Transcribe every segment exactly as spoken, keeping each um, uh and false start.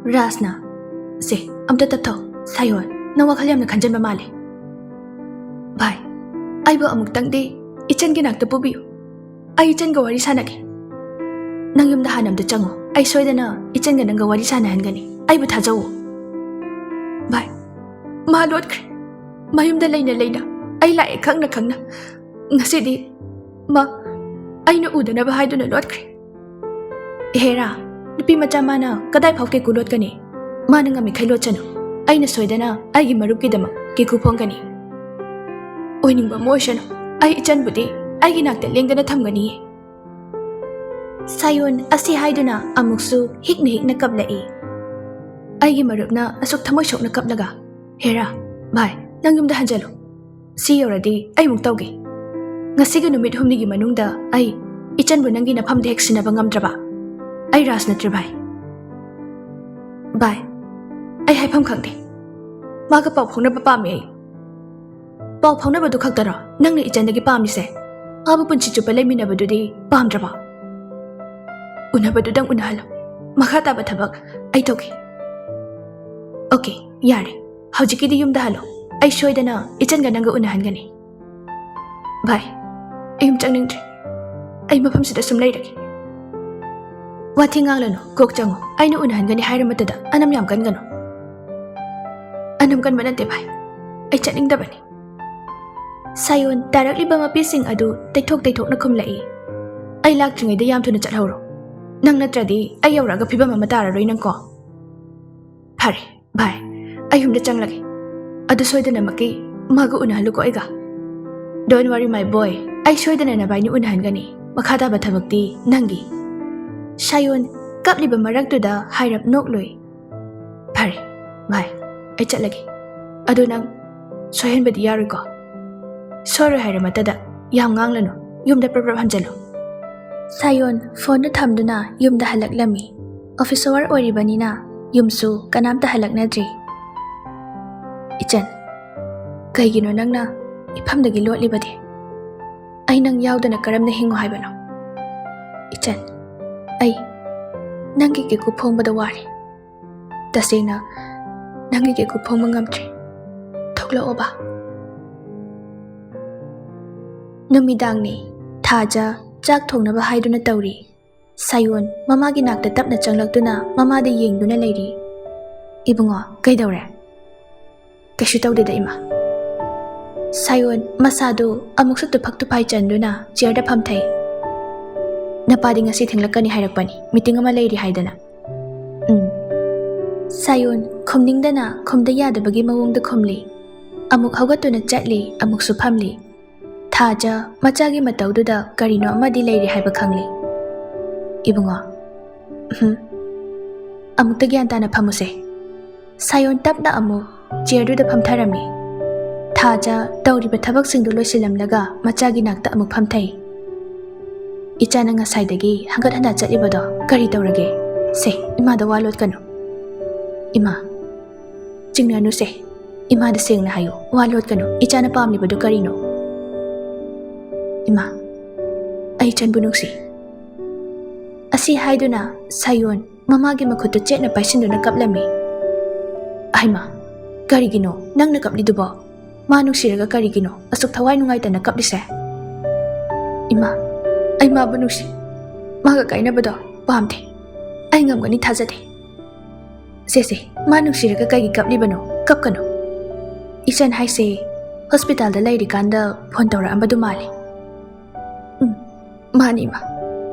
ꯔꯥꯖꯅ, "ꯁꯦ, ꯑꯝꯇ ꯇꯞꯊꯧ꯫ ꯁꯥꯌꯣꯟ, ꯅꯪ ꯋꯥꯈꯜ ꯌꯥꯝꯅ ꯈꯟꯖꯟꯕ ꯃꯥꯜꯂꯦ꯫ ꯚꯥꯏ, ꯑꯩꯕꯨ ꯑꯃꯨꯛꯇꯪꯗꯤ ꯏꯆꯟꯒꯤ ꯅꯥꯛꯇ ꯄꯨꯕꯤꯌꯨ꯫ ꯑꯩ ꯏꯆꯟꯒ ꯋꯥꯔꯤ ꯁꯥꯟꯅꯒꯦ꯫ ꯅꯪ ꯌꯨꯝꯗ ꯍꯥꯟꯅ ꯑꯝꯇ ꯆꯪꯉꯣ꯫ ꯑꯩ ꯁꯣꯏꯗꯅ ꯏꯆꯟꯒ ꯅꯪꯒ ꯋꯥꯔꯤ ꯁꯥꯟꯅꯍꯟꯒꯅꯤ꯫ ꯑꯩꯕꯨ ꯊꯥꯖꯧꯋꯣ꯫ ꯚꯥꯏ, ꯃꯥ ꯂꯣꯠꯈ꯭ꯔꯦ꯫ ꯃꯌꯨꯝꯗ ꯂꯩꯅ ꯂꯩꯅ ꯑꯩ ꯂꯥꯛꯑꯦ ꯈꯪꯅ ꯈꯪꯅ꯫ ꯉꯁꯤꯗꯤ ꯃꯥ ꯑꯩꯅ ꯎꯗꯅꯕ ꯍꯥꯏꯗꯨꯅ ꯂꯣꯠꯈ꯭ꯔꯦ꯫ ꯍꯦꯔꯥ, ꯅꯨꯄꯤ ꯃꯆꯥ ꯃꯥꯅ ꯀꯗꯥꯏ ꯐꯥꯎ ꯀꯦꯀꯨ ꯂꯣꯠꯀꯅꯤ? ꯃꯥꯅ ꯉꯝꯃꯤꯈꯩ ꯂꯣꯠꯆꯅꯨ꯫ ꯑꯩꯅ ꯁꯣꯏꯗꯅ ꯑꯩꯒꯤ ꯃꯔꯨꯞꯀꯤꯗꯃꯛ ꯀꯦꯀꯨ ꯐꯣꯡꯒꯅꯤ꯫ ꯑꯣꯏꯅꯤꯡꯕ ꯑꯃ ꯑꯣꯏꯁꯅꯨ꯫ ꯑꯩ ꯏꯆꯟꯕꯨꯗꯤ ꯑꯩꯒꯤ ꯅꯥꯛꯇ ꯂꯦꯡꯗꯅ ꯊꯝꯒꯅꯤꯌꯦ꯫" ꯁꯥꯌꯣꯟ ꯑꯁꯤ ꯍꯥꯏꯗꯨꯅ ꯑꯃꯨꯛꯁꯨ ꯍꯤꯛꯅ ꯍꯤꯛꯅ ꯀꯞꯂꯛꯏ꯫ ꯑꯩꯒꯤ ꯃꯔꯨꯞꯅ ꯑꯁꯨꯛ ꯊꯃꯣꯏ ꯁꯣꯛꯅ ꯀꯞꯂꯒ, "ꯍꯦꯔꯥ, ꯚꯥꯏ, ꯅꯪ ꯌꯨꯝꯗ ꯍꯟꯖꯜꯂꯨ꯫ ꯁꯤ ꯌꯧꯔꯗꯤ ꯑꯩ ꯑꯃꯨꯛ ꯇꯧꯒꯦ꯫ ꯉꯁꯤꯒꯤ ꯅꯨꯃꯤꯠ ꯍꯨꯝꯅꯤꯒꯤ ꯃꯅꯨꯡꯗ ꯑꯩ ꯏꯆꯟꯕꯨ ꯅꯪꯒꯤ ꯅꯐꯝꯗ ꯍꯦꯛ ꯁꯤꯟꯅꯕ ꯉꯝꯗ꯭ꯔꯕ, ꯑꯩ ꯔꯥꯖ ꯅꯠꯇ꯭ꯔꯦ ꯚꯥꯏ꯫ ꯚꯥꯏ, ꯑꯩ ꯍꯥꯏꯐꯝ ꯈꯪꯗꯦ꯫ ꯃꯥꯒ ꯄꯥꯎ ꯐꯥꯎꯅꯕ ꯄꯥꯝꯃꯤ ꯑꯩ꯫" "ꯄꯥꯎ ꯐꯥꯎꯅꯕꯗꯨ ꯈꯛꯇꯔꯣ ꯅꯪꯅ ꯏꯆꯟꯗꯒꯤ ꯄꯥꯝꯃꯤꯁꯦ? ꯃꯥꯕꯨ ꯄꯨꯟꯁꯤ ꯆꯨꯞꯄ ꯂꯩꯃꯤꯟꯅꯕꯗꯨꯗꯤ ꯄꯥꯝꯗ꯭ꯔꯕꯣ? ꯎꯅꯕꯗꯨꯗꯪ ꯎꯅꯍꯜꯂꯣ꯫ ꯃꯈꯥ ꯇꯥꯕ ꯊꯕꯛ ꯑꯩ ꯇꯧꯒꯦ꯫" "ꯑꯣꯀꯦ, ꯌꯥꯔꯦ꯫ ꯍꯧꯖꯤꯛꯀꯤꯗꯤ ꯌꯨꯝꯗ ꯍꯜꯂꯣ꯫ ꯑꯩ ꯁꯣꯏꯗꯅ ꯏꯆꯟꯒ ꯅꯪꯒ ꯎꯅꯍꯟꯒꯅꯤ꯫" "ꯚꯥꯏ, ꯑꯩ ꯌꯨꯝ ꯆꯪꯅꯤꯡꯗ꯭ꯔꯦ꯫ ꯑꯩ ꯃꯐꯝꯁꯤꯗ ꯁꯨꯝ ꯂꯩꯔꯒꯦ꯫" "ꯋꯥꯊꯤ ꯉꯥꯡꯂꯅꯨ, ꯀꯣꯛ ꯆꯪꯉꯣ꯫ ꯑꯩꯅ ꯎꯅꯍꯟꯒꯅꯤ ꯍꯥꯏꯔ ꯃꯇꯗ ꯑꯅꯝ ꯌꯥꯝ ꯀꯟꯒꯅꯨ꯫" "ꯑꯅꯝ ꯀꯟꯕ ꯅꯠꯇꯦ ꯚꯥꯏ, ꯑꯩ ꯆꯠꯅꯤꯡꯗꯕꯅꯤ꯫" ꯁꯥꯌꯣꯟ ꯇꯥꯔꯛꯂꯤꯕ ꯃꯄꯤꯁꯤꯡ ꯑꯗꯨ ꯇꯩꯊꯣꯛ ꯇꯩꯊꯣꯛꯅ ꯈꯨꯝꯂꯛꯏ꯫ "ꯑꯩ ꯂꯥꯛꯇ꯭ꯔꯤꯉꯩꯗ ꯌꯥꯝ ꯊꯨꯅ ꯆꯠꯍꯧꯔꯣ꯫ ꯅꯪ ꯅꯠꯇ꯭ꯔꯗꯤ ꯑꯩ ꯌꯧꯔꯛꯑꯒ ꯐꯤꯕꯝ ꯑꯃ ꯇꯥꯔꯔꯣꯏ ꯅꯪꯀꯣ꯫" "ꯐꯔꯦ ꯚꯥꯏ, ꯑꯩ ꯌꯨꯝꯗ ꯆꯪꯂꯒꯦ꯫ ꯑꯗꯨ ꯁꯣꯏꯗꯅꯃꯛꯀꯤ ꯃꯥꯒ ꯎꯅꯍꯜꯂꯨꯀꯣ ꯑꯩꯒ꯫" "Don't worry my boy, ꯑꯩ ꯁꯣꯏꯗꯅ ꯅꯕꯥꯏꯅꯤ ꯎꯅꯍꯟꯒꯅꯤ꯫ ꯃꯈꯥ ꯇꯥꯕ ꯊꯕꯛꯇꯤ ꯅꯪꯒꯤ꯫" ꯁꯥꯌꯣꯟ ꯀꯞꯂꯤꯕ ꯃꯔꯛꯇꯨꯗ ꯍꯥꯏꯔꯞ ꯅꯣꯛꯂꯨꯏ꯫ "ꯐꯔꯦ ꯚꯥꯏ, ꯑꯩ ꯆꯠꯂꯒꯦ꯫ ꯑꯗꯨ ꯅꯪ ꯁꯣꯏꯍꯟꯕꯗꯤ ꯌꯥꯔꯣꯏꯀꯣ?" "ꯁꯣꯏꯔꯣꯏ ꯍꯥꯏꯔ ꯃꯇꯗ ꯌꯥꯝ ꯉꯥꯡꯂꯅꯨ, ꯌꯨꯝꯗ ꯄ꯭ꯔꯞ ꯄ꯭ꯔꯞ ꯍꯟꯖꯜꯂꯨ꯫" ꯁꯥꯌꯣꯟ ꯐꯣꯟꯗꯨ ꯊꯝꯗꯨꯅ ꯌꯨꯝꯗ ꯍꯜꯂꯛꯂꯝꯃꯤ꯫ ꯑꯣꯐꯤꯁ ꯑꯋꯥꯔ ꯑꯣꯏꯔꯤꯕꯅꯤꯅ ꯌꯨꯝꯁꯨ ꯀꯅꯥꯝꯇ ꯍꯜꯂꯛꯅꯗ꯭ꯔꯤ꯫ "ꯏꯆꯟ, ꯀꯩꯒꯤꯅꯣ ꯅꯪꯅ ꯏꯐꯝꯗꯒꯤ ꯂꯣꯠꯂꯤꯕꯗꯤ? ꯑꯩ ꯅꯪ ꯌꯥꯎꯗꯅ ꯀꯔꯝꯅ ꯍꯤꯡꯉꯨ ꯍꯥꯏꯕꯅꯣ? ꯏꯆꯟ, ꯑꯩ ꯅꯪꯒꯤ ꯀꯦꯀꯨ ꯐꯣꯡꯕꯗ ꯋꯥꯔꯦ꯫ ꯇꯁꯦꯡꯅ ꯅꯪꯒꯤ ꯀꯦꯀꯨ ꯐꯣꯡꯕ ꯉꯝꯗ꯭ꯔꯦ꯫ ꯊꯣꯛꯂꯛꯑꯣꯕ꯫ ꯅꯨꯃꯤꯗꯥꯡꯅꯤ꯫ ꯊꯥꯖ ꯆꯥꯛ ꯊꯣꯡꯅꯕ ꯍꯥꯏꯗꯨꯅ ꯇꯧꯔꯤ꯫ ꯁꯥꯌꯣꯟ ꯃꯃꯥꯒꯤ ꯅꯥꯛꯇ ꯇꯞꯅ ꯆꯪꯂꯛꯇꯨꯅ ꯃꯃꯥꯗ ꯌꯦꯡꯗꯨꯅ ꯂꯩꯔꯤ꯫ "ꯏꯕꯨꯡꯉꯣ, ꯀꯩꯗꯧꯔꯦ?" "ꯀꯩꯁꯨ ꯇꯧꯗꯦꯗ, ꯏꯃꯥ꯫" ꯁꯥꯌꯣꯟ ꯃꯁꯥꯗꯨ ꯑꯃꯨꯛꯁꯨ ꯇꯨꯐꯛ ꯇꯨꯐꯥꯏ ꯆꯟꯗꯨꯅ ꯆꯤꯌꯔꯗ ꯐꯝꯊꯩ꯫ "ꯅꯄꯥꯗꯤ ꯉꯁꯤ ꯊꯦꯡꯂꯛꯀꯅꯤ ꯍꯥꯏꯔꯛꯄꯅꯤ, ꯃꯤꯇꯤꯡ ꯑꯃ ꯂꯩꯔꯤ ꯍꯥꯏꯗꯅ꯫" "ꯎꯝ꯫" ꯁꯥꯌꯣꯟ ꯈꯨꯝꯅꯤꯡꯗꯅ ꯈꯨꯝꯗ ꯌꯥꯗꯕꯒꯤ ꯃꯑꯣꯡꯗ ꯈꯨꯝꯂꯤ꯫ ꯑꯃꯨꯛ ꯍꯧꯒꯠꯇꯨꯅ ꯆꯠꯂꯤ, ꯑꯃꯨꯛꯁꯨ ꯐꯝꯂꯤ꯫ ꯊꯥꯖ ꯃꯆꯥꯒꯤ ꯃꯇꯧꯗꯨꯗ ꯀꯔꯤꯅꯣ ꯑꯃꯗꯤ ꯂꯩꯔꯤ ꯍꯥꯏꯕ ꯈꯪꯂꯤ꯫ "ꯏꯕꯨꯡꯉꯣ, ꯎꯝ, ꯑꯃꯨꯛꯇ ꯒ꯭ꯌꯥꯟ ꯇꯥꯅ ꯐꯝꯃꯨꯁꯦ꯫" ꯁꯥꯌꯣꯟ ꯇꯞꯅ ꯑꯃꯨꯛ ꯆꯤꯌꯔꯗꯨꯗ ꯐꯝꯊꯔꯝꯃꯤ꯫ ꯊꯥꯖ ꯇꯧꯔꯤꯕ ꯊꯕꯛꯁꯤꯡꯗꯨ ꯂꯣꯏꯁꯤꯜꯂꯝꯂꯒ ꯃꯆꯥꯒꯤ ꯅꯥꯛꯇ ꯑꯃꯨꯛ ꯐꯝꯊꯩ꯫ "ꯏꯆꯥꯅ ꯉꯁꯥꯏꯗꯒꯤ ꯍꯪꯒꯠ ꯍꯟꯗ ꯆꯠꯂꯤꯕꯗꯣ ꯀꯔꯤ ꯇꯧꯔꯒꯦ? ꯁꯦ, ꯏꯃꯥꯗ ꯋꯥ ꯂꯣꯠꯀꯅꯨ꯫" "ꯏꯃꯥ, ꯆꯤꯡꯅꯅꯨꯁꯦ꯫ ꯏꯃꯥꯗ ꯁꯦꯡꯅ ꯍꯥꯏꯌꯨ, ꯋꯥ ꯂꯣꯠꯀꯅꯨ꯫ ꯏꯆꯥꯅ ꯄꯥꯝꯂꯤꯕꯗꯨ ꯀꯔꯤꯅꯣ?" "ꯏꯃꯥ, ꯑꯩ ꯏꯆꯟꯕꯨ ꯅꯨꯡꯁꯤ꯫" ꯑꯁꯤ ꯍꯥꯏꯗꯨꯅ ꯁꯥꯌꯣꯟ ꯃꯃꯥꯒꯤ ꯃꯈꯨꯠꯇꯨ ꯆꯦꯠꯅ ꯄꯥꯏꯁꯤꯟꯗꯨꯅ ꯀꯞꯂꯝꯃꯤ꯫ "ꯑꯍꯩꯃꯥ, ꯀꯔꯤꯒꯤꯅꯣ ꯅꯪꯅ ꯀꯞꯂꯤꯗꯨꯕꯣ? ꯃꯥ ꯅꯨꯡꯁꯤꯔꯒ ꯀꯔꯤꯒꯤꯅꯣ ꯑꯁꯨꯛ ꯊꯋꯥꯏ ꯅꯨꯡꯉꯥꯏꯇꯅ ꯀꯞꯂꯤꯁꯦ?" "ꯏꯃꯥ, ꯑꯩ ꯃꯥꯕꯨ ꯅꯨꯡꯁꯤ꯫ ꯃꯥꯒ ꯀꯥꯏꯅꯕꯗꯣ ꯄꯥꯝꯗꯦ꯫ ꯑꯩ ꯉꯝꯒꯅꯤ ꯊꯥꯖꯗꯦ꯫" "ꯁꯦ, ꯁꯦ, ꯃꯥ ꯅꯨꯡꯁꯤꯔꯒ ꯀꯩꯒꯤ ꯀꯞꯂꯤꯕꯅꯣ? ꯀꯞꯀꯅꯨ꯫ ꯏꯆꯟ ꯍꯥꯏꯁꯦ ꯍꯣꯁꯄꯤꯇꯥꯜꯗ ꯂꯩꯔꯤꯀꯥꯟꯗ ꯐꯣꯟ ꯇꯧꯔꯛꯑꯝꯕꯗꯨ ꯃꯥꯜꯂꯤ꯫" "ꯎꯝ, ꯃꯥꯅꯤ, ꯏꯃꯥ꯫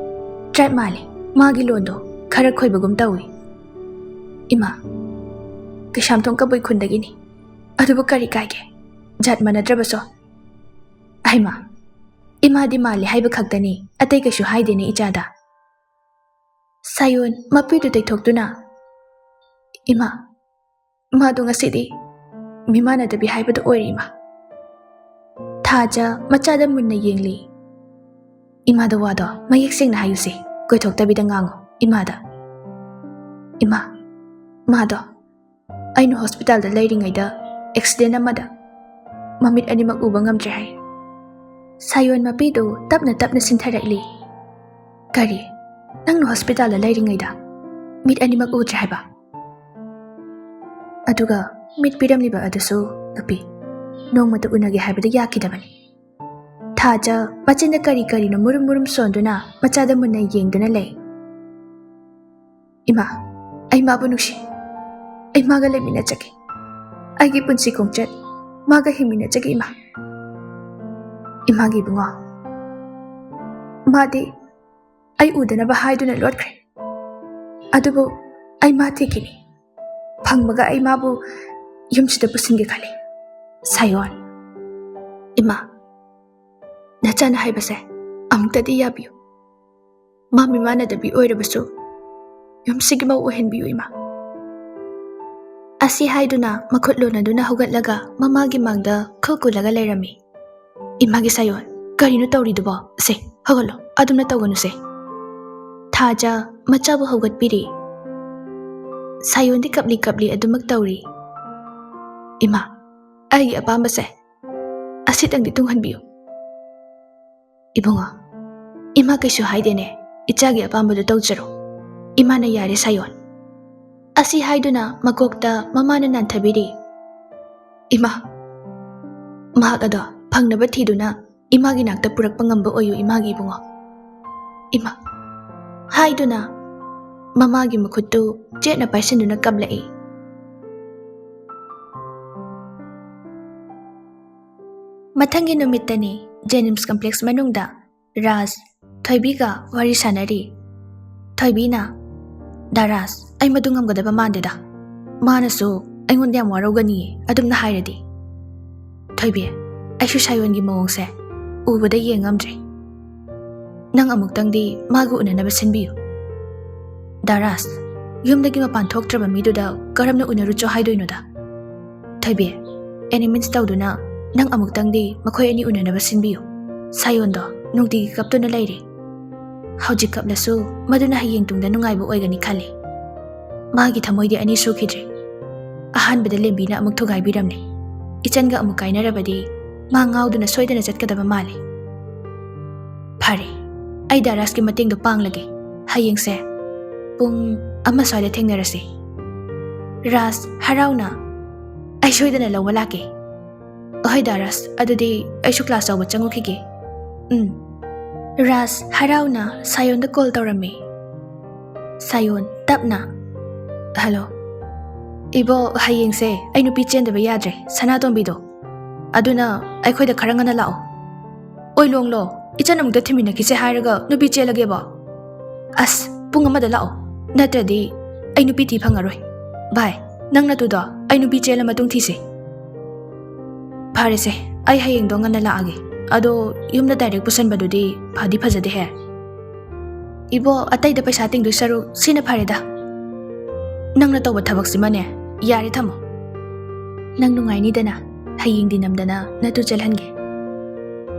ꯇ꯭ꯔꯥꯏꯕ ꯃꯥꯜꯂꯤ꯫ ꯃꯥꯒꯤ ꯂꯣꯟꯗꯣ ꯈꯔ ꯈꯣꯏꯕꯒꯨꯝ ꯇꯧꯏ꯫" "ꯏꯃꯥ, ꯀꯩꯁꯥꯝꯊꯣꯡ ꯀꯕꯨꯏ ꯈꯨꯟꯗꯒꯤꯅꯤ꯫ ꯑꯗꯨꯕꯨ ꯀꯔꯤ ꯀꯥꯏꯒꯦ? ꯖꯥꯠ ꯃꯥꯟꯅꯗ꯭ꯔꯕꯁꯨ꯫" "ꯑꯍꯩꯃꯥ, ꯏꯃꯥꯗꯤ ꯃꯥꯜꯂꯤ ꯍꯥꯏꯕ ꯈꯛꯇꯅꯤ, ꯑꯇꯩ ꯀꯩꯁꯨ ꯍꯥꯏꯗꯦꯅꯦ ꯏꯆꯥꯗ꯫" ꯁꯥꯌꯣꯟ ꯃꯄꯤꯗꯨ ꯇꯩꯊꯣꯛꯇꯨꯅ, "ꯏꯃꯥ, ꯃꯥꯗꯣ ꯉꯁꯤꯗꯤ ꯃꯤꯃꯥꯟꯅꯗꯕꯤ ꯍꯥꯏꯕꯗꯨ ꯑꯣꯏꯔꯦ, ꯏꯃꯥ꯫" ꯊꯥꯖ ꯃꯆꯥꯗ ꯃꯨꯟꯅ ꯌꯦꯡꯂꯤ꯫ "ꯏꯃꯥꯗ ꯋꯥꯗꯣ ꯃꯌꯦꯛ ꯁꯦꯡꯅ ꯍꯥꯏꯌꯨꯁꯦ, ꯀꯣꯏꯊꯣꯛꯇꯕꯤꯗ ꯉꯥꯡꯉꯨ ꯏꯃꯥꯗ꯫" "ꯏꯃꯥ, ꯃꯥꯗꯣ ꯑꯩꯅ ꯍꯣꯁꯄꯤꯇꯥꯜꯗ ꯂꯩꯔꯤꯉꯩꯗ ꯑꯦꯛꯁꯤꯗꯦꯟ ꯑꯃꯗ ꯃꯃꯤꯠ ꯑꯅꯤꯃꯛ ꯎꯕ ꯉꯝꯗ꯭ꯔꯦ ꯍꯥꯏ꯫" ꯁꯥꯌꯣꯟ ꯃꯄꯤꯗꯨ ꯇꯞꯅ ꯇꯞꯅ ꯁꯤꯟꯊꯔꯛꯂꯤ꯫ "ꯀꯔꯤ? ꯅꯪꯅ ꯍꯣꯁꯄꯤꯇꯥꯜꯗ ꯂꯩꯔꯤꯉꯩꯗ ꯃꯤꯠ ꯑꯅꯤꯃꯛ ꯎꯗ꯭ꯔꯦ ꯍꯥꯏꯕ? ꯑꯗꯨꯒ ꯃꯤꯠ ꯄꯤꯔꯝꯂꯤꯕ ꯑꯗꯨꯁꯨ ꯅꯨꯄꯤ, ꯅꯣꯡꯃꯇ ꯎꯅꯒꯦ ꯍꯥꯏꯕꯗ ꯌꯥꯈꯤꯗꯕꯅꯤ꯫ ꯊꯥꯖ ꯃꯆꯤꯟꯗ ꯀꯔꯤ ꯀꯔꯤꯅꯣ ꯃꯨꯔꯨꯝ ꯃꯨꯔꯨꯝ ꯁꯣꯟꯗꯨꯅ ꯃꯆꯥꯗ ꯃꯨꯟꯅ ꯌꯦꯡꯗꯨꯅ ꯂꯩ꯫ "ꯏꯃꯥ, ꯑꯩ ꯃꯥꯕꯨ ꯅꯨꯡꯁꯤ꯫ ꯑꯩ ꯃꯥꯒ ꯂꯩꯃꯤꯟꯅꯖꯒꯦ꯫ ꯑꯩꯒꯤ ꯄꯨꯟꯁꯤ ꯈꯣꯡꯆꯠ ꯃꯥꯒ ꯍꯤꯡꯃꯤꯟꯅꯖꯒꯦ, ꯏꯃꯥ꯫" "ꯏꯃꯥꯒꯤ ꯏꯕꯨꯡꯉꯣ, ꯃꯥꯗꯤ ꯑꯩ ꯎꯗꯅꯕ ꯍꯥꯏꯗꯨꯅ ꯂꯣꯠꯈ꯭ꯔꯦ꯫ ꯑꯗꯨꯕꯨ ꯑꯩ ꯃꯥ ꯊꯤꯈꯤꯅꯤ꯫ ꯐꯪꯕꯒ ꯑꯩ ꯃꯥꯕꯨ ꯌꯨꯝꯁꯤꯗ ꯄꯨꯁꯤꯟꯒꯦ ꯈꯜꯂꯤ꯫" ꯁꯥꯌꯣꯟ, "ꯏꯃꯥ, ꯅꯆꯥꯅ ꯍꯥꯏꯕꯁꯦ ꯑꯃꯨꯛꯇꯗꯤ ꯌꯥꯕꯤꯌꯨ꯫ ꯃꯥ ꯃꯤꯃꯥꯟꯅꯗꯕꯤ ꯑꯣꯏꯔꯕꯁꯨ ꯌꯨꯝꯁꯤꯒꯤ ꯃꯧ ꯑꯣꯏꯍꯟꯕꯤꯌꯨ, ꯏꯃꯥ꯫" ꯑꯁꯤ ꯍꯥꯏꯗꯨꯅ ꯃꯈꯨꯠ ꯂꯣꯟꯅꯗꯨꯅ ꯍꯧꯒꯠꯂꯒ ꯃꯃꯥꯒꯤ ꯃꯥꯡꯗ ꯈꯨ ꯀꯨꯜꯂꯒ ꯂꯩꯔꯝꯃꯤ꯫ "ꯏꯃꯥꯒꯤ ꯁꯥꯌꯣꯟ, ꯀꯔꯤꯅꯣ ꯇꯧꯔꯤꯗꯨꯕꯣ? ꯁꯦ, ꯍꯧꯒꯠꯂꯣ, ꯑꯗꯨꯝꯅ ꯇꯧꯒꯅꯨꯁꯦ꯫" ꯊꯥꯖ ꯃꯆꯥꯕꯨ ꯍꯧꯒꯠꯄꯤꯔꯤ꯫ ꯁꯥꯌꯣꯟꯗꯤ ꯀꯞꯂꯤ ꯀꯞꯂꯤ ꯑꯗꯨꯃꯛ ꯇꯧꯔꯤ꯫ "ꯏꯃꯥ, ꯑꯩꯒꯤ ꯑꯄꯥꯝꯕꯁꯦ ꯑꯁꯤꯇꯪꯗꯤ ꯇꯨꯡꯍꯟꯕꯤꯌꯨ꯫" "ꯏꯕꯨꯡꯉꯣ, ꯏꯃꯥ ꯀꯩꯁꯨ ꯍꯥꯏꯗꯦꯅꯦ, ꯏꯆꯥꯒꯤ ꯑꯄꯥꯝꯕꯗꯨ ꯇꯧꯖꯔꯣ꯫ ꯏꯃꯥꯅ ꯌꯥꯔꯦ, ꯁꯥꯌꯣꯟ꯫" ꯑꯁꯤ ꯍꯥꯏꯗꯨꯅ ꯃꯀꯣꯛꯇ ꯃꯃꯥꯅ ꯅꯥꯟꯊꯕꯤꯔꯤ꯫ "ꯏꯃꯥ, ꯃꯍꯥꯛ ꯑꯗꯣ ꯐꯪꯅꯕ ꯊꯤꯗꯨꯅ ꯏꯃꯥꯒꯤ ꯅꯥꯛꯇ ꯄꯨꯔꯛꯄ ꯉꯝꯕ ꯑꯣꯏꯌꯨ, ꯏꯃꯥꯒꯤ ꯏꯕꯨꯡꯉꯣ꯫ ꯏꯃꯥ꯫" ꯍꯥꯏꯗꯨꯅ ꯃꯃꯥꯒꯤ ꯃꯈꯨꯠꯇꯨ ꯆꯦꯠꯅ ꯄꯥꯏꯁꯤꯟꯗꯨꯅ ꯀꯞꯂꯛꯏ꯫ ꯃꯊꯪꯒꯤ ꯅꯨꯃꯤꯠꯇꯅꯤ, ꯖꯦꯅꯤꯝꯁ ꯀꯝꯄ꯭ꯂꯦꯛꯁ ꯃꯅꯨꯡꯗ ꯔꯥꯖ ꯊꯣꯏꯕꯤꯒ ꯋꯥꯔꯤ ꯁꯥꯟꯅꯔꯤ꯫ ꯊꯣꯏꯕꯤꯅ, "ꯗꯥ ꯔꯥꯖ, ꯑꯩ ꯃꯗꯨ ꯉꯝꯒꯗꯕ ꯃꯥꯟꯗꯦꯗ꯫ ꯃꯥꯅꯁꯨ ꯑꯩꯉꯣꯟꯗ ꯌꯥꯝ ꯋꯥꯔꯧꯒꯅꯤꯌꯦ ꯑꯗꯨꯝꯅ ꯍꯥꯏꯔꯗꯤ꯫" "ꯊꯣꯏꯕꯤ, ꯑꯩꯁꯨ ꯁꯥꯌꯣꯟꯒꯤ ꯃꯑꯣꯡꯁꯦ ꯎꯕꯗ ꯌꯦꯡ ꯉꯝꯗ꯭ꯔꯦ꯫ ꯅꯪ ꯑꯃꯨꯛꯇꯪꯗꯤ ꯃꯥꯒ ꯎꯅꯅꯕ ꯁꯤꯟꯕꯤꯌꯨ꯫" "ꯗꯥ ꯔꯥꯖ, ꯌꯨꯝꯗꯒꯤ ꯃꯄꯥꯟ ꯊꯣꯛꯇ꯭ꯔꯕ ꯃꯤꯗꯨꯗ ꯀꯔꯝꯅ ꯎꯅꯔꯨꯆꯣ ꯍꯥꯏꯗꯣꯏꯅꯣꯗ?" "ꯊꯣꯏꯕꯤ, ꯑꯦꯅꯤ ꯃꯤꯟꯁ ꯇꯧꯗꯨꯅ ꯅꯪ ꯑꯃꯨꯛꯇꯪꯗꯤ ꯃꯈꯣꯏ ꯑꯅꯤ ꯎꯅꯅꯕ ꯁꯤꯟꯕꯤꯌꯨ꯫ ꯁꯥꯌꯣꯟꯗꯣ ꯅꯨꯡꯇꯤꯒꯤ ꯀꯞꯇꯨꯅ ꯂꯩꯔꯦ꯫ ꯍꯧꯖꯤꯛ ꯀꯞꯂꯁꯨ ꯃꯗꯨꯅ ꯍꯌꯦꯡ ꯇꯨꯡꯗ ꯅꯨꯡꯉꯥꯏꯕ ꯑꯣꯏꯒꯅꯤ ꯈꯜꯂꯤ꯫ ꯃꯥꯒꯤ ꯊꯃꯣꯏꯗꯤ ꯑꯅꯤ ꯁꯨꯈꯤꯗ꯭ꯔꯤ꯫ ꯑꯍꯥꯟꯕꯗ ꯂꯦꯝꯕꯤꯅ ꯑꯃꯨꯛ ꯊꯨꯒꯥꯏꯕꯤꯔꯝꯂꯦ꯫ ꯏꯆꯟꯒ ꯑꯃꯨꯛ ꯀꯥꯏꯅꯔꯕꯗꯤ ꯃꯥ ꯉꯥꯎꯗꯨꯅ ꯁꯣꯏꯗꯅ ꯆꯠꯀꯗꯕ ꯃꯥꯜꯂꯤ꯫ ꯐꯔꯦ, ꯑꯩ ꯗꯥ ꯔꯥꯖꯀꯤ ꯃꯇꯦꯡꯗꯣ ꯄꯥꯡꯂꯒꯦ꯫ ꯍꯌꯦꯡꯁꯦ ꯄꯨꯡ ꯑꯃ ꯁ꯭ꯋꯥꯏꯗ ꯊꯦꯡꯅꯔꯁꯤ꯫ ꯔꯥꯖ ꯍꯔꯥꯎꯅ, "ꯑꯩ ꯁꯣꯏꯗꯅ ꯂꯧꯕ ꯂꯥꯛꯀꯦ꯫" "ꯍꯣꯏꯗ ꯔꯥꯖ, ꯑꯗꯨꯗꯤ ꯑꯩꯁꯨ ꯀ꯭ꯂꯥꯁ ꯌꯥꯎꯕ ꯆꯪꯉꯨꯈꯤꯒꯦ꯫" "ꯎꯝ꯫" ꯔꯥꯖ ꯍꯔꯥꯎꯅ ꯁꯥꯌꯣꯟꯗ ꯀꯣꯜ ꯇꯧꯔꯝꯃꯤ꯫ ꯁꯥꯌꯣꯟ ꯇꯞꯅ, "ꯍꯜꯂꯣ꯫ ꯏꯕꯣ, ꯍꯌꯦꯡꯁꯦ ꯑꯩ ꯅꯨꯄꯤ ꯆꯦꯟꯗꯕ ꯌꯥꯗ꯭ꯔꯦ, ꯁꯅꯥꯇꯣꯝꯕꯤꯗꯣ꯫ ꯑꯗꯨꯅ ꯑꯩꯈꯣꯏꯗ ꯈꯔ ꯉꯟꯅ ꯂꯥꯛꯑꯣ꯫" "ꯑꯣꯏ ꯂꯣꯡꯂꯣ, ꯏꯆꯟ ꯑꯃꯨꯛꯇ ꯊꯤꯃꯤꯟꯅꯈꯤꯁꯦ ꯍꯥꯏꯔꯒ ꯅꯨꯄꯤ ꯆꯦꯜꯂꯒꯦꯕꯣ? ꯑꯁ, ꯄꯨꯡ ꯑꯃꯗ ꯂꯥꯛꯑꯣ, ꯅꯠꯇ꯭ꯔꯗꯤ ꯑꯩ ꯅꯨꯄꯤ ꯊꯤ ꯐꯪꯉꯔꯣꯏ꯫ ꯚꯥꯏ, ꯅꯪ ꯅꯇꯨꯗꯣ ꯑꯩ ꯅꯨꯄꯤ ꯆꯦꯜꯂ ꯃꯇꯨꯡ ꯊꯤꯁꯦ꯫" "ꯐꯔꯦꯁꯦ, ꯑꯩ ꯍꯌꯦꯡꯗꯣ ꯉꯟꯅ ꯂꯥꯛꯑꯒꯦ꯫ ꯑꯗꯣ ꯌꯨꯝꯗ ꯗꯥꯏꯔꯦꯛ ꯄꯨꯁꯟꯕꯗꯨꯗꯤ ꯐꯗꯤ ꯐꯖꯗꯦꯍꯦ꯫" "ꯏꯕꯣ, ꯑꯇꯩꯗ ꯄꯩꯁꯥ ꯇꯤꯡꯗꯣꯏ ꯁꯔꯨꯛ ꯁꯤꯅ ꯐꯔꯦꯗ꯫ ꯅꯪꯅ ꯇꯧꯕ ꯊꯕꯛꯁꯤꯃꯅꯦ, ꯌꯥꯔꯦ ꯊꯝꯃꯣ꯫ ꯅꯪ ꯅꯨꯡꯉꯥꯏꯅꯤꯗꯅ, ꯍꯌꯦꯡꯗꯤ ꯅꯝꯗꯅ ꯅꯇꯨ ꯆꯦꯜꯍꯟꯒꯦ꯫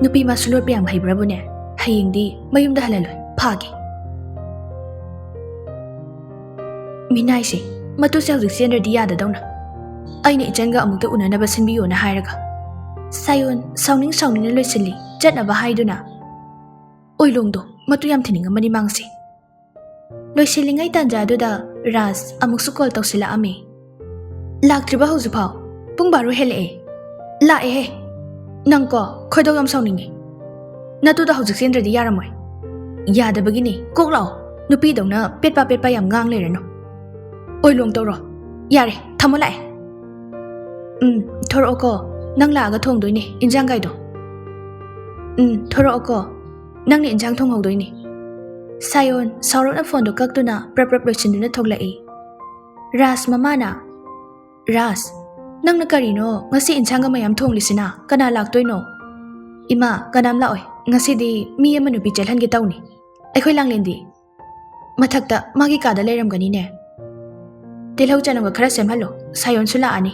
ꯅꯨꯄꯤ ꯃꯥꯁꯨ ꯂꯣꯠꯄ ꯌꯥꯝ ꯍꯩꯕ꯭ꯔꯕꯨꯅꯦ, ꯍꯌꯦꯡꯗꯤ ꯃꯌꯨꯝꯗ ꯍꯜꯍꯜꯂꯣꯏ, ꯐꯥꯒꯦ꯫" ꯃꯤꯅꯥꯏꯁꯦ, ꯃꯇꯨꯁꯦ ꯍꯧꯖꯤꯛ ꯆꯦꯟꯗ꯭ꯔꯗꯤ ꯌꯥꯗꯗꯧꯅ꯫ ꯑꯩꯅ ꯏꯆꯟꯒ ꯑꯃꯨꯛꯇ ꯎꯅꯅꯕ ꯁꯤꯟꯕꯤꯌꯣꯅ ꯍꯥꯏꯔꯒ꯫ ꯁꯥꯌꯣꯟ ꯁꯥꯎꯅꯤꯡ ꯁꯥꯎꯅꯤꯡꯅ ꯂꯣꯏꯁꯤꯜꯂꯤ, ꯆꯠꯅꯕ ꯍꯥꯏꯗꯨꯅ꯫ ꯑꯣꯏꯂꯣꯡꯗꯣ ꯃꯇꯨ ꯌꯥꯝ ꯊꯤꯅꯤꯡꯉꯝꯃꯅꯤ ꯃꯥꯡꯁꯦ꯫ ꯂꯣꯏꯁꯤꯜꯂꯤꯉꯩ ꯇꯥꯟꯖꯥꯗꯨꯗ ꯔꯥꯖ ꯑꯃꯨꯛꯁꯨ ꯀꯣꯜ ꯇꯧꯁꯤꯜꯂꯛꯑꯝꯃꯤ꯫ "ꯂꯥꯛꯇ꯭ꯔꯤꯕ ꯍꯧꯖꯤꯛꯐꯥꯎ? ꯄꯨꯡ ꯕꯥꯔꯣ ꯍꯦꯜꯂꯛꯑꯦ꯫" "ꯂꯥꯛꯑꯦꯍꯦ꯫ ꯅꯪꯀꯣ, ꯈꯣꯏꯗꯧ ꯌꯥꯝ ꯁꯥꯎꯅꯤꯡꯉꯤ꯫ ꯅꯇꯨꯗ ꯍꯧꯖꯤꯛ ꯆꯦꯟꯗ꯭ꯔꯗꯤ ꯌꯥꯔꯝꯃꯣꯏ꯫ ꯌꯥꯗꯕꯒꯤꯅꯤ꯫ ꯀꯣꯛ ꯂꯥꯛꯑꯣ꯫ ꯅꯨꯄꯤꯗꯧꯅ ꯄꯦꯠꯄ ꯄꯦꯠꯄ ꯌꯥꯝ ꯉꯥꯡ ꯂꯩꯔꯅꯨ꯫ ꯑꯣꯏꯂꯣꯡ ꯇꯧꯔꯣ꯫ ꯌꯥꯔꯦ, ꯊꯝꯃꯣ ꯂꯥꯛꯑꯦ꯫" "ꯎꯝ, ꯊꯣꯔꯛꯑꯣꯀꯣ꯫ ꯅꯪ ꯂꯥꯛꯑꯒ ꯊꯣꯡꯗꯣꯏꯅꯦ ꯏꯟꯖꯥꯡ ꯀꯥꯏꯗꯣ꯫" "ꯎꯝ, ꯊꯣꯔꯛꯑꯣꯀꯣ꯫ ꯅꯪꯅ ꯏꯟꯖꯥꯡ ꯊꯣꯡꯍꯧꯗꯣꯏꯅꯦ꯫" ꯁꯥꯌꯣꯟ ꯁꯥꯎꯔꯞꯅ ꯐꯣꯟꯗꯣ ꯀꯛꯇꯨꯅ ꯄ꯭ꯔꯞ ꯄ꯭ꯔꯞ ꯂꯣꯏꯁꯤꯟꯗꯨꯅ ꯊꯣꯛꯂꯛꯏ꯫ ꯔꯥꯖ ꯃꯃꯥꯅ, "ꯔꯥꯖ, ꯅꯪꯅ ꯀꯔꯤꯅꯣ ꯉꯁꯤ ꯏꯟꯁꯥꯡꯒ ꯃꯌꯥꯝ ꯊꯣꯡꯂꯤꯁꯤꯅ? ꯀꯅꯥ ꯂꯥꯛꯇꯣꯏꯅꯣ?" "ꯏꯃꯥ, ꯀꯅꯥꯝ ꯂꯥꯛꯑꯣꯏ꯫ ꯉꯁꯤꯗꯤ ꯃꯤ ꯑꯃ ꯅꯨꯄꯤ ꯆꯦꯜꯍꯟꯒꯦ ꯇꯧꯅꯤ꯫ ꯑꯩꯈꯣꯏ ꯂꯥꯡꯂꯦꯟꯗꯤ?" "ꯃꯊꯛꯇ ꯃꯥꯒꯤ ꯀꯥꯗ ꯂꯩꯔꯝꯒꯅꯤꯅꯦ꯫ ꯇꯤꯜꯍꯧ ꯆꯅꯝꯒ ꯈꯔ ꯁꯦꯝꯍꯜꯂꯣ, ꯁꯥꯌꯣꯟꯁꯨ ꯂꯥꯛꯑꯅꯤ꯫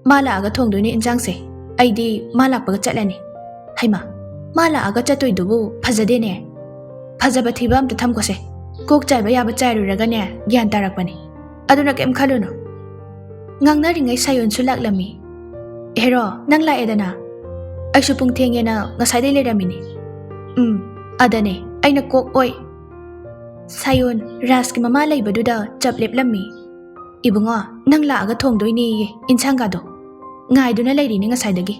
ꯃꯥ ꯂꯥꯛꯑꯒ ꯊꯣꯡꯗꯣꯏꯅꯦ ꯏꯟꯁꯥꯡꯁꯦ, ꯑꯩꯗꯤ ꯃꯥ ꯂꯥꯛꯄꯒ ꯆꯠꯂꯅꯤ꯫ ꯍꯩꯃꯥ, ꯃꯥ ꯂꯥꯛꯑꯒ ꯆꯠꯇꯣꯏꯗꯨꯕꯨ ꯐꯖꯗꯦꯅꯦ꯫ ꯐꯖꯕ ꯊꯤꯕ ꯑꯝꯇ ꯊꯝꯈꯣꯁꯦ꯫ ꯀꯣꯛ ꯆꯥꯏꯕ ꯌꯥꯕ ꯆꯥꯏꯔꯨꯔꯒꯅꯦ ꯒ꯭ꯌꯥꯟ ꯇꯥꯔꯛꯄꯅꯤ꯫ ꯑꯗꯨꯅ ꯀꯩꯝ ꯈꯜꯂꯨꯅꯨ꯫" ꯉꯥꯡꯅꯔꯤꯉꯩ ꯁꯥꯌꯣꯟꯁꯨ ꯂꯥꯛꯂꯝꯃꯤ꯫ "ꯍꯦꯔꯣ, ꯅꯪ ꯂꯥꯛꯑꯦꯗꯅ? ꯑꯩꯁꯨ ꯄꯨꯡ ꯊꯦꯡꯉꯦꯅ ꯉꯁꯥꯏꯗꯩ ꯂꯩꯔꯝꯃꯤꯅꯤ꯫" "ꯎꯝ, ꯑꯗꯅꯦ ꯑꯩꯅ ꯀꯣꯛ ꯑꯣꯏ꯫ ꯁꯥꯌꯣꯟ ꯔꯥꯖꯀꯤ ꯃꯃꯥ ꯂꯩꯕꯗꯨꯗ ꯆꯞ ꯂꯦꯞꯂꯝꯃꯤ꯫ "ꯏꯕꯨꯡꯉꯣ, ꯅꯪ ꯂꯥꯛꯑꯒ ꯊꯣꯡꯗꯣꯏꯅꯦꯌꯦ ꯏꯟꯁꯥꯡꯒꯗꯣ꯫ ꯉꯥꯏꯗꯨꯅ ꯂꯩꯔꯤꯅꯦ ꯉꯁꯥꯏꯗꯒꯤ꯫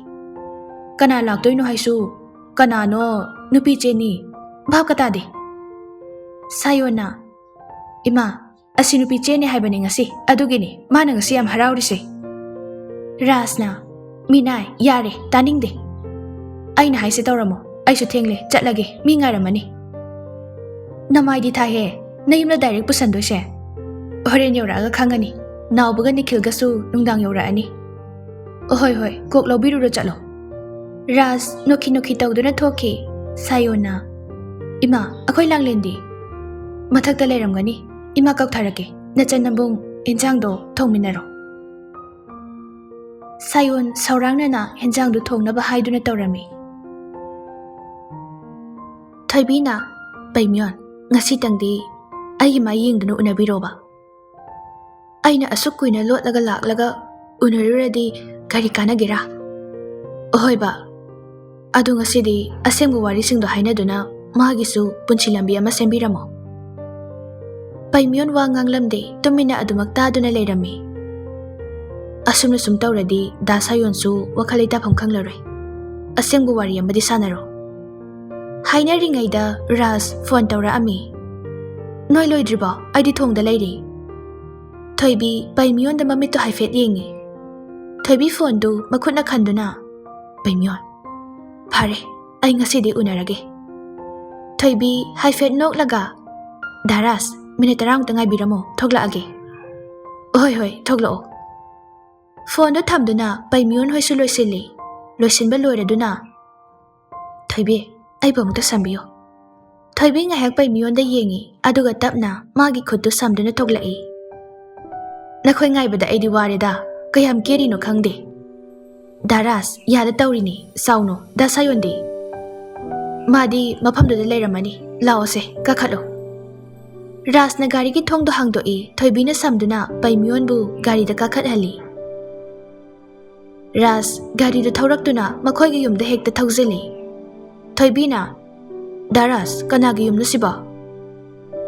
ꯀꯅꯥ ꯂꯥꯛꯇꯣꯏꯅꯣ ꯍꯥꯏꯁꯨ ꯀꯅꯥꯅꯣ? ꯅꯨꯄꯤ ꯆꯦꯅꯤ꯫ ꯚꯥꯞꯀ ꯇꯥꯗꯦ꯫" ꯁꯥꯌꯣꯟꯅ, "ꯏꯃꯥ, ꯑꯁꯤ ꯅꯨꯄꯤ ꯆꯦꯅꯤ ꯍꯥꯏꯕꯅꯤ ꯉꯁꯤ, ꯑꯗꯨꯒꯤꯅꯤ ꯃꯥꯅ ꯉꯁꯤ ꯌꯥꯝ ꯍꯔꯥꯎꯔꯤꯁꯦ꯫" ꯔꯥꯖꯅ, "ꯃꯤꯅꯥꯏ, ꯌꯥꯔꯦ, ꯇꯥꯅꯤꯡꯗꯦ꯫ ꯑꯩꯅ ꯍꯥꯏꯁꯦ ꯇꯧꯔꯝꯃꯣ, ꯑꯩꯁꯨ ꯊꯦꯡꯂꯦ, ꯆꯠꯂꯒꯦ, ꯃꯤ ꯉꯥꯏꯔꯝꯃꯅꯤ꯫" "ꯅꯃꯥꯏꯗꯤ ꯊꯥꯏꯍꯦ, ꯅꯌꯨꯝꯗ ꯗꯥꯏꯔꯦꯛ ꯄꯨꯁꯟꯗꯣꯏꯁꯦ꯫ ꯍꯣꯔꯦꯟ ꯌꯧꯔꯛꯑꯒ ꯈꯪꯉꯅꯤ, ꯅꯥꯎꯕꯒ ꯅꯤꯈꯤꯜꯒꯁꯨ ꯅꯨꯡꯗꯥꯡ ꯌꯧꯔꯛꯑꯅꯤ꯫ ꯑꯍꯣꯏ ꯍꯣꯏ, ꯀꯣꯛ ꯂꯧꯕꯤꯔꯨꯔꯣ, ꯆꯠꯂꯣ꯫" ꯔꯥꯖ ꯅꯣꯛꯈꯤ ꯅꯣꯛꯈꯤ ꯇꯧꯗꯨꯅ ꯊꯣꯛꯈꯤ꯫ ꯁꯥꯌꯣꯟꯅ, "ꯏꯃꯥ, ꯑꯩꯈꯣꯏ ꯂꯥꯡꯂꯦꯟꯗꯤ?" "ꯃꯊꯛꯇ ꯂꯩꯔꯝꯒꯅꯤ, ꯏꯃꯥ ꯀꯧꯊꯔꯛꯀꯦ, ꯅꯆꯟ ꯅꯕꯨꯡ ꯏꯟꯖꯥꯡꯗꯣ ꯊꯣꯡꯃꯤꯟꯅꯔꯣ꯫" ꯁꯥꯌꯣꯟ ꯁꯧꯔꯥꯡꯅꯅ ꯍꯦꯟꯖꯥꯡꯗꯨ ꯊꯣꯡꯅꯕ ꯍꯥꯏꯗꯨꯅ ꯇꯧꯔꯝꯃꯤ꯫ ꯊꯣꯏꯕꯤꯅ, "ꯄꯩꯃꯤꯌꯣꯟ, ꯉꯁꯤꯇꯪꯗꯤ ꯑꯩꯒꯤ ꯃꯥꯏ ꯌꯦꯡꯗꯨꯅ ꯎꯅꯕꯤꯔꯣꯕ꯫ ꯑꯩꯅ ꯑꯁꯨꯛ ꯀꯨꯏꯅ ꯂꯣꯠꯂꯒ ꯂꯥꯛꯂꯒ ꯎꯅꯔꯨꯔꯗꯤ ꯀꯔꯤ ꯀꯥꯟꯅꯒꯦꯔꯥ? ꯑꯍꯣꯏꯕ, ꯑꯗꯨ ꯉꯁꯤꯗꯤ ꯑꯁꯦꯡꯕ ꯋꯥꯔꯤꯁꯤꯡꯗꯣ ꯍꯥꯏꯅꯗꯨꯅ ꯃꯥꯒꯤꯁꯨ ꯄꯨꯟꯁꯤ ꯂꯝꯕꯤ ꯑꯃ ꯁꯦꯝꯕꯤꯔꯝꯃꯣ꯫" ꯄꯩꯃꯤꯌꯣꯟ ꯋꯥ ꯉꯥꯡꯂꯝꯗꯦ, ꯇꯨꯃꯤꯟꯅ ꯑꯗꯨꯃꯛ ꯇꯥꯗꯨꯅ ꯂꯩꯔꯝꯃꯤ꯫ "ꯑꯁꯨꯝꯅ ꯁꯨꯝ ꯇꯧꯔꯗꯤ ꯗꯥ ꯁꯥꯌꯣꯟꯁꯨ ꯋꯥꯈꯜ ꯂꯩꯇꯥꯐꯝ ꯈꯪꯂꯔꯣꯏ꯫ ꯑꯁꯦꯡꯕ ꯋꯥꯔꯤ ꯑꯃꯗꯤ ꯁꯥꯟꯅꯔꯣ꯫" ꯍꯥꯏꯅꯔꯤꯉꯩꯗ ꯔꯥꯖ ꯐꯣꯟ ꯇꯧꯔꯛꯑꯝꯃꯤ꯫ "ꯅꯣꯏ ꯂꯣꯏꯗ꯭ꯔꯤꯕꯣ? ꯑꯩꯗꯤ ꯊꯣꯡꯗ ꯂꯩꯔꯤ꯫" ꯊꯣꯏꯕꯤ ꯄꯩꯃꯤꯌꯣꯟꯗ ꯃꯃꯤꯠꯇꯣ ꯍꯥꯏꯐꯦꯠ ꯌꯦꯡꯉꯤ꯫ ꯊꯣꯏꯕꯤ ꯐꯣꯟꯗꯨ ꯃꯈꯨꯠꯅ ꯈꯟꯗꯨꯅ, "ꯄꯩꯃꯤꯌꯣꯟ, ꯐꯔꯦ, ꯑꯩ ꯉꯁꯤꯗꯤ ꯎꯅꯔꯒꯦ꯫" ꯊꯣꯏꯕꯤ ꯍꯥꯏꯐꯦꯠ ꯅꯣꯛꯂꯒ, "ꯗꯥ ꯔꯥꯖ, ꯃꯤꯅꯤꯠ ꯇꯔꯥꯃꯨꯛꯇ ꯉꯥꯏꯕꯤꯔꯝꯃꯣ, ꯊꯣꯛꯂꯛꯑꯒꯦ꯫" "ꯍꯣꯏ ꯍꯣꯏ, ꯊꯣꯛꯂꯛꯑꯣ꯫" ꯐꯣꯟꯗꯨ ꯊꯝꯗꯨꯅ ꯄꯩꯃꯤꯌꯣꯟ ꯍꯣꯏꯁꯨ ꯂꯣꯏꯁꯤꯜꯂꯤ꯫ ꯂꯣꯏꯁꯤꯟꯕ ꯂꯣꯏꯔꯗꯨꯅ, "ꯊꯣꯏꯕꯤ, ꯑꯩꯕꯨ ꯑꯃꯨꯛꯇ ꯁꯝꯕꯤꯌꯨ꯫" ꯊꯣꯏꯕꯤ ꯉꯥꯏꯍꯥꯛ ꯄꯩꯃꯤꯌꯣꯟꯗ ꯌꯦꯡꯉꯤ, ꯑꯗꯨꯒ ꯇꯞꯅ ꯃꯥꯒꯤ ꯈꯨꯠꯇꯨ ꯁꯝꯗꯨꯅ ꯊꯣꯛꯂꯛꯏ꯫ "ꯅꯈꯣꯏ ꯉꯥꯏꯕꯗ ꯑꯩꯗꯤ ꯋꯥꯔꯦꯗ, ꯀꯌꯥꯝ ꯀꯦꯔꯤꯅꯣ ꯈꯪꯗꯦ꯫" "ꯗꯥ ꯔꯥꯖ, ꯌꯥꯗ ꯇꯧꯔꯤꯅꯤ, ꯁꯥꯎꯅꯣ, ꯗꯥ ꯁꯥꯌꯣꯟꯗꯤ?" "ꯃꯥꯗꯤ ꯃꯐꯝꯗꯨꯗ ꯂꯩꯔꯝꯃꯅꯤ, ꯂꯥꯛꯑꯣꯁꯦ, ꯀꯥꯈꯠꯂꯣ꯫" ꯔꯥꯖꯅ ꯒꯥꯔꯤꯒꯤ ꯊꯣꯡꯗꯣ ꯍꯥꯡꯗꯣꯛꯏ, ꯊꯣꯏꯕꯤꯅ ꯁꯝꯗꯨꯅ ꯄꯩꯃꯤꯌꯣꯟꯕꯨ ꯒꯥꯔꯤꯗ ꯀꯥꯈꯠꯍꯜꯂꯤ꯫ ꯔꯥꯖ ꯒꯥꯔꯤꯗꯨ ꯊꯧꯔꯛꯇꯨꯅ ꯃꯈꯣꯏꯒꯤ ꯌꯨꯝꯗ ꯍꯦꯛꯇ ꯊꯧꯖꯤꯜꯂꯤ꯫ ꯊꯣꯏꯕꯤꯅ, "ꯗꯥ ꯔꯥꯖ, ꯀꯅꯥꯒꯤ ꯌꯨꯝꯅꯣ ꯁꯤꯕꯣ?"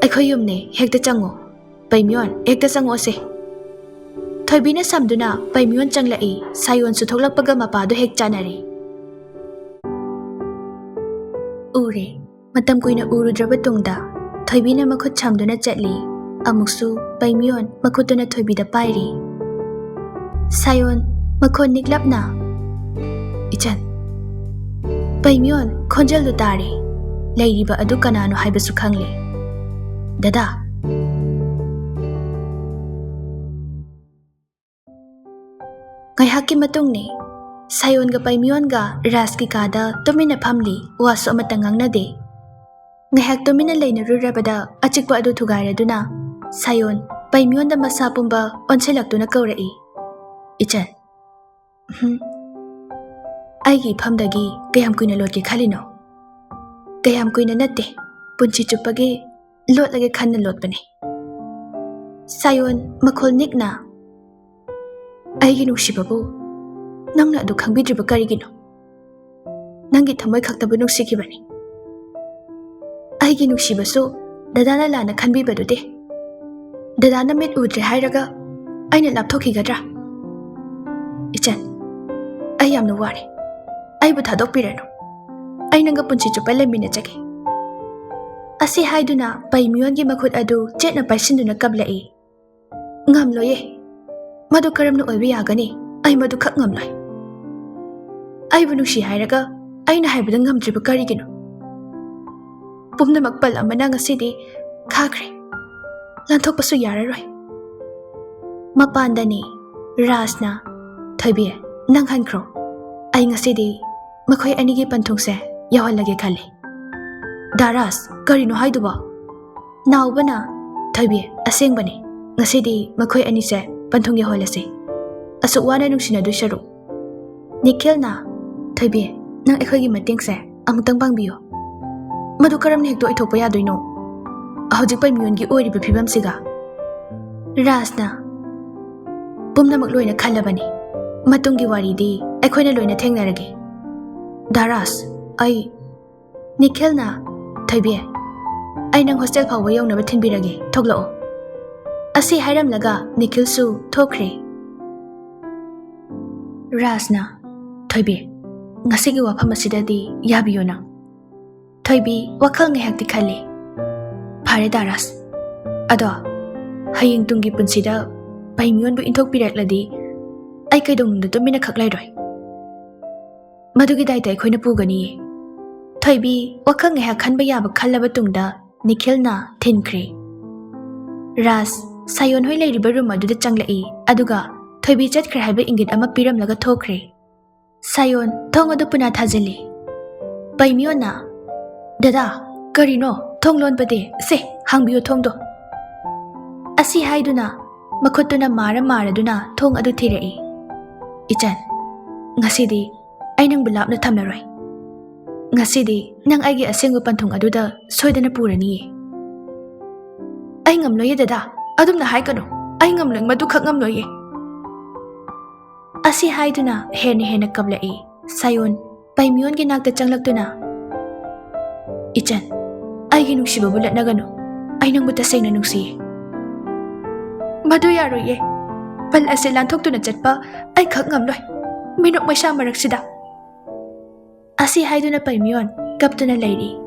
ꯑꯩꯈꯣꯏ ꯌꯨꯝꯅꯦ, ꯍꯦꯛꯇ ꯆꯪꯉꯣ꯫ ꯄꯩꯃꯤꯌꯣꯟ, ꯍꯦꯛꯇ ꯆꯪꯉꯛꯑꯣꯁꯦ꯫ ꯊꯣꯏꯕꯤꯅ ꯁꯝꯗꯨꯅ ꯄꯩꯃꯤꯌꯣꯟ ꯆꯪꯂꯛꯏ꯫ ꯁꯥꯌꯣꯟꯁꯨ ꯊꯣꯛꯂꯛꯄꯒ ꯃꯄꯥꯗꯨ ꯍꯦꯛ ꯆꯥꯟꯅꯔꯦ꯫ ꯎꯔꯦ꯫ ꯃꯇꯝ ꯀꯨꯏꯅ ꯎꯔꯨꯗ꯭ꯔꯕ ꯇꯨꯡꯗ ꯊꯣꯏꯕꯤꯅ ꯃꯈꯨꯠ ꯁꯝꯗꯨꯅ ꯆꯠꯂꯤ꯫ ꯑꯃꯨꯛꯁꯨ ꯄꯩꯃꯤꯌꯣꯟ ꯃꯈꯨꯠꯇꯨꯅ ꯊꯣꯏꯕꯤꯗ ꯄꯥꯏꯔꯤ꯫ ꯁꯥꯌꯣꯟ ꯃꯈꯣꯟ ꯅꯤꯛꯂꯞꯅ, "ꯏꯆꯟ!" ꯄꯩꯃꯤꯌꯣꯟ ꯈꯣꯟꯖꯦꯜꯗꯨ ꯇꯥꯔꯦ꯫ ꯂꯩꯔꯤꯕ ꯑꯗꯨ ꯀꯅꯥꯅꯣ ꯍꯥꯏꯕꯁꯨ ꯈꯪꯂꯦ꯫ "ꯗꯗꯥ!" ꯉꯥꯏꯍꯥꯛꯀꯤ ꯃꯇꯨꯡꯅꯤ꯫ ꯁꯥꯌꯣꯟꯒ ꯄꯩꯃꯤꯌꯣꯟꯒ ꯔꯥꯖꯀꯤ ꯀꯥꯗ ꯇꯨꯃꯤꯟꯅ ꯐꯝꯂꯤ, ꯋꯥꯁꯨ ꯑꯃꯠꯇ ꯉꯥꯡꯅꯗꯦ꯫ ꯉꯥꯏꯍꯥꯛ ꯇꯨꯃꯤꯟꯅ ꯂꯩꯅꯔꯨꯔꯕꯗ ꯑꯆꯤꯛꯄ ꯑꯗꯨ ꯊꯨꯒꯥꯏꯔꯗꯨꯅ ꯁꯥꯌꯣꯟ ꯄꯩꯃꯤꯌꯣꯟꯗ ꯃꯁꯥ ꯄꯨꯝꯕ ꯑꯣꯟꯁꯤꯜꯂꯛꯇꯨꯅ ꯀꯧꯔꯛꯏ, "ꯏꯆꯟ!" "ꯎꯝ, ꯑꯩꯒꯤ ꯏꯐꯝꯗꯒꯤ ꯀꯌꯥꯝ ꯀꯨꯏꯅ ꯂꯣꯠꯀꯦ ꯈꯜꯂꯤꯅꯣ?" "ꯀꯌꯥꯝ ꯀꯨꯏꯅ ꯅꯠꯇꯦ, ꯄꯨꯟꯁꯤ ꯆꯨꯞꯄꯒꯤ ꯂꯣꯠꯂꯒꯦ ꯈꯟꯅ ꯂꯣꯠꯄꯅꯤ꯫" ꯁꯥꯌꯣꯟ ꯃꯈꯣꯜ ꯅꯤꯛꯅ, "ꯑꯩꯒꯤ ꯅꯨꯡꯁꯤꯕꯕꯨ ꯅꯪꯅ ꯑꯗꯨ ꯈꯪꯕꯤꯗ꯭ꯔꯤꯕ ꯀꯔꯤꯒꯤꯅꯣ? ꯅꯪꯒꯤ ꯊꯃꯣꯏ ꯈꯛꯇꯕꯨ ꯅꯨꯡꯁꯤꯈꯤꯕꯅꯤ꯫ ꯑꯩꯒꯤ ꯅꯨꯡꯁꯤꯕꯁꯨ ꯗꯗꯥꯅ ꯂꯥꯟꯅ ꯈꯟꯕꯤꯕꯗꯨꯗꯤ? ꯗꯗꯥꯅ ꯃꯤꯠ ꯎꯗ꯭ꯔꯦ ꯍꯥꯏꯔꯒ ꯑꯩꯅ ꯂꯥꯞꯊꯣꯛꯈꯤꯒꯗ꯭ꯔꯥ? ꯏꯆꯟ, ꯑꯩ ꯌꯥꯝꯅ ꯋꯥꯔꯦ꯫ ꯑꯩꯕꯨ ꯊꯥꯗꯣꯛꯄꯤꯔꯅꯨ꯫ ꯑꯩ ꯅꯪꯒ ꯄꯨꯟꯁꯤ ꯆꯨꯞꯄ ꯂꯩꯃꯤꯟꯅꯖꯒꯦ꯫" ꯑꯁꯤ ꯍꯥꯏꯗꯨꯅ ꯄꯩꯃꯤꯌꯣꯟꯒꯤ ꯃꯈꯨꯠ ꯑꯗꯨ ꯆꯦꯠꯅ ꯄꯥꯏꯁꯤꯟꯗꯨꯅ ꯀꯞꯂꯛꯏ꯫ "ꯉꯝꯂꯣꯏꯌꯦ꯫ ꯃꯗꯨ ꯀꯔꯝꯅ ꯑꯣꯏꯕ ꯌꯥꯒꯅꯤ? ꯑꯩ ꯃꯗꯨꯈꯛ ꯉꯝꯂꯣꯏ꯫ ꯑꯩꯕꯨ ꯅꯨꯡꯁꯤ ꯍꯥꯏꯔꯒ ꯑꯩꯅ ꯍꯥꯏꯕꯗ ꯉꯝꯗ꯭ꯔꯤꯕ ꯀꯔꯤꯒꯤꯅꯣ? ꯄꯨꯝꯅꯃꯛ ꯄꯜ ꯑꯃꯅ ꯉꯁꯤꯗꯤ ꯈꯥꯈ꯭ꯔꯦ꯫ ꯂꯥꯟꯊꯣꯛꯄꯁꯨ ꯌꯥꯔꯔꯣꯏ꯫" ꯃꯄꯥꯟꯗꯅꯤ꯫ ꯔꯥꯖꯅ, "ꯊꯣꯏꯕꯤ, ꯅꯪ ꯍꯟꯈ꯭ꯔꯣ꯫ ꯑꯩ ꯉꯁꯤꯗꯤ ꯃꯈꯣꯏ ꯑꯅꯤꯒꯤ ꯄꯟꯊꯨꯡꯁꯦ ꯌꯧꯍꯜꯂꯒꯦ ꯈꯜꯂꯤ꯫" "ꯗꯥ ꯔꯥꯖ, ꯀꯔꯤꯅꯣ ꯍꯥꯏꯗꯨꯕꯣ?" ꯅꯥꯎꯕꯅ, "ꯊꯣꯏꯕꯤ, ꯑꯁꯦꯡꯕꯅꯤ꯫ ꯉꯁꯤꯗꯤ ꯃꯈꯣꯏ ꯑꯅꯤꯁꯦ ꯄꯟꯊꯨꯡ ꯌꯧꯍꯜꯂꯁꯤ꯫ ꯑꯁꯨꯛ ꯋꯥꯅ ꯅꯨꯡꯁꯤꯅꯗꯣꯏ ꯁꯔꯨꯛ꯫" ꯅꯤꯈꯤꯜꯅ, "ꯊꯣꯏꯕꯤ, ꯅꯪ ꯑꯩꯈꯣꯏꯒꯤ ꯃꯇꯦꯡꯁꯦ ꯑꯃꯨꯛꯇꯪ ꯄꯥꯡꯕꯤꯌꯨ꯫" "ꯃꯗꯨ ꯀꯔꯝꯅ ꯍꯦꯛꯇ ꯑꯣꯏꯊꯣꯛꯄ ꯌꯥꯗꯣꯏꯅꯣ? ꯍꯧꯖꯤꯛ ꯄꯩꯃꯤꯌꯣꯟꯒꯤ ꯑꯣꯏꯔꯤꯕ ꯐꯤꯕꯝꯁꯤꯒ?" ꯔꯥꯖꯅ, "ꯄꯨꯝꯅꯃꯛ ꯂꯣꯏꯅ ꯈꯜꯂꯕꯅꯤ꯫ ꯃꯇꯨꯡꯒꯤ ꯋꯥꯔꯤꯗꯤ ꯑꯩꯈꯣꯏꯅ ꯂꯣꯏꯅ ꯊꯦꯡꯅꯔꯒꯦ꯫" "ꯗꯥ ꯔꯥꯖ, ꯑꯩ..." ꯅꯤꯈꯤꯜꯅ, "ꯊꯣꯏꯕꯤ, ꯑꯩ ꯅꯪ ꯍꯣꯁꯇꯦꯜ ꯐꯥꯎꯕ ꯌꯧꯅꯕ ꯊꯤꯟꯕꯤꯔꯒꯦ, ꯊꯣꯛꯂꯛꯑꯣ꯫ ꯑꯁꯤ ꯍꯥꯏꯔꯝꯂꯒ ꯅꯤꯈꯤꯜꯁꯨ ꯊꯣꯛꯈ꯭ꯔꯦ꯫ ꯔꯥꯖꯅ, "ꯊꯣꯏꯕꯤ, ꯉꯁꯤꯒꯤ ꯋꯥꯐꯝ ꯑꯁꯤꯗꯗꯤ ꯌꯥꯕꯤꯌꯣ ꯅꯪ꯫" ꯊꯣꯏꯕꯤ ꯋꯥꯈꯜ ꯉꯥꯏꯍꯥꯛꯇꯤ ꯈꯜꯂꯤ꯫ "ꯐꯔꯦ ꯗꯥ ꯔꯥꯖ, ꯑꯗꯣ ꯍꯌꯦꯡ ꯇꯨꯡꯒꯤ ꯄꯨꯟꯁꯤꯗ ꯄꯩꯃꯤꯌꯣꯟꯕꯨ ꯏꯟꯊꯣꯛꯄꯤꯔꯛꯂꯗꯤ ꯑꯩ ꯀꯩꯗꯧꯅꯨꯡꯗ ꯇꯨꯃꯤꯟꯅ ꯈꯛ ꯂꯩꯔꯣꯏ꯫ ꯃꯗꯨꯒꯤ ꯗꯥꯏꯇ ꯑꯩꯈꯣꯏꯅ ꯄꯨꯒꯅꯤꯌꯦ꯫" ꯊꯣꯏꯕꯤ ꯋꯥꯈꯜ ꯉꯥꯏꯍꯥꯛ ꯈꯟꯕ ꯌꯥꯕ ꯈꯜꯂꯕ ꯇꯨꯡꯗ ꯅꯤꯈꯤꯜꯅ ꯊꯤꯟꯈ꯭ꯔꯦ꯫ ꯔꯥꯖ ꯁꯥꯌꯣꯟ ꯍꯣꯏ ꯂꯩꯔꯤꯕ ꯔꯨꯝ ꯑꯗꯨꯗ ꯆꯪꯂꯛꯏ, ꯑꯗꯨꯒ ꯊꯣꯏꯕꯤ ꯆꯠꯈ꯭ꯔꯦ ꯍꯥꯏꯕ ꯏꯪꯒꯤꯠ ꯑꯃ ꯄꯤꯔꯝꯂꯒ ꯊꯣꯛꯈ꯭ꯔꯦ꯫ ꯁꯥꯌꯣꯟ ꯊꯣꯡ ꯑꯗꯨ ꯄꯨꯅꯥ ꯊꯥꯖꯤꯜꯂꯤ꯫ ꯄꯩꯃꯤꯌꯣꯟꯅ, "ꯗꯗꯥ, ꯀꯔꯤꯅꯣ? ꯊꯣꯡ ꯂꯣꯟꯕꯗꯤ? ꯁꯦ, ꯍꯥꯡꯕꯤꯌꯨ ꯊꯣꯡꯗꯣ꯫" ꯑꯁꯤ ꯍꯥꯏꯗꯨꯅ ꯃꯈꯨꯠꯇꯨꯅ ꯃꯥꯔ ꯃꯥꯔꯗꯨꯅ ꯊꯣꯡ ꯑꯗꯨ ꯊꯤꯔꯛꯏ꯫ "ꯏꯆꯟ, ꯉꯁꯤꯗꯤ ꯑꯩ ꯅꯪꯕꯨ ꯂꯥꯞꯅ ꯊꯝꯂꯔꯣꯏ꯫ ꯉꯁꯤꯗꯤ ꯅꯪ ꯑꯩꯒꯤ ꯑꯁꯦꯡꯕ ꯄꯟꯊꯨꯡ ꯑꯗꯨꯗ ꯁꯣꯏꯗꯅ ꯄꯨꯔꯅꯤꯌꯦ꯫" "ꯑꯩ ꯉꯝꯂꯣꯏꯌꯦ ꯗꯗꯥ, ꯑꯗꯨꯝꯅ ꯍꯥꯏꯒꯅꯨ꯫ ꯑꯩ ꯉꯝꯂꯣꯏ, ꯃꯗꯨꯈꯛ ꯉꯝꯂꯣꯏꯌꯦ꯫" ꯑꯁꯤ ꯍꯥꯏꯗꯨꯅ ꯍꯦꯟꯅ ꯍꯦꯟꯅ ꯀꯞꯂꯛꯏ꯫ ꯁꯥꯌꯣꯟ ꯄꯩꯃꯤꯌꯣꯟꯒꯤ ꯅꯥꯛꯇ ꯆꯪꯂꯛꯇꯨꯅ, "ꯏꯆꯟ, ꯑꯩꯒꯤ ꯅꯨꯡꯁꯤꯕꯕꯨ ꯂꯠꯅꯒꯅꯨ꯫ ꯑꯩ ꯅꯪꯕꯨ ꯇꯁꯦꯡꯅ ꯅꯨꯡꯁꯤꯌꯦ꯫" "ꯃꯗꯨ ꯌꯥꯔꯣꯏꯌꯦ꯫ ꯄꯜ ꯑꯁꯤ ꯂꯥꯟꯊꯣꯛꯇꯨꯅ ꯆꯠꯄ ꯑꯩ ꯈꯛ ꯉꯝꯂꯣꯏ, ꯃꯤꯅꯣꯛ ꯃꯩꯁꯥ ꯃꯔꯛꯁꯤꯗ꯫" ꯑꯁꯤ ꯍꯥꯏꯗꯨꯅ ꯄꯩꯃꯤꯌꯣꯟ ꯀꯞꯇꯨꯅ ꯂꯩꯔꯤ꯫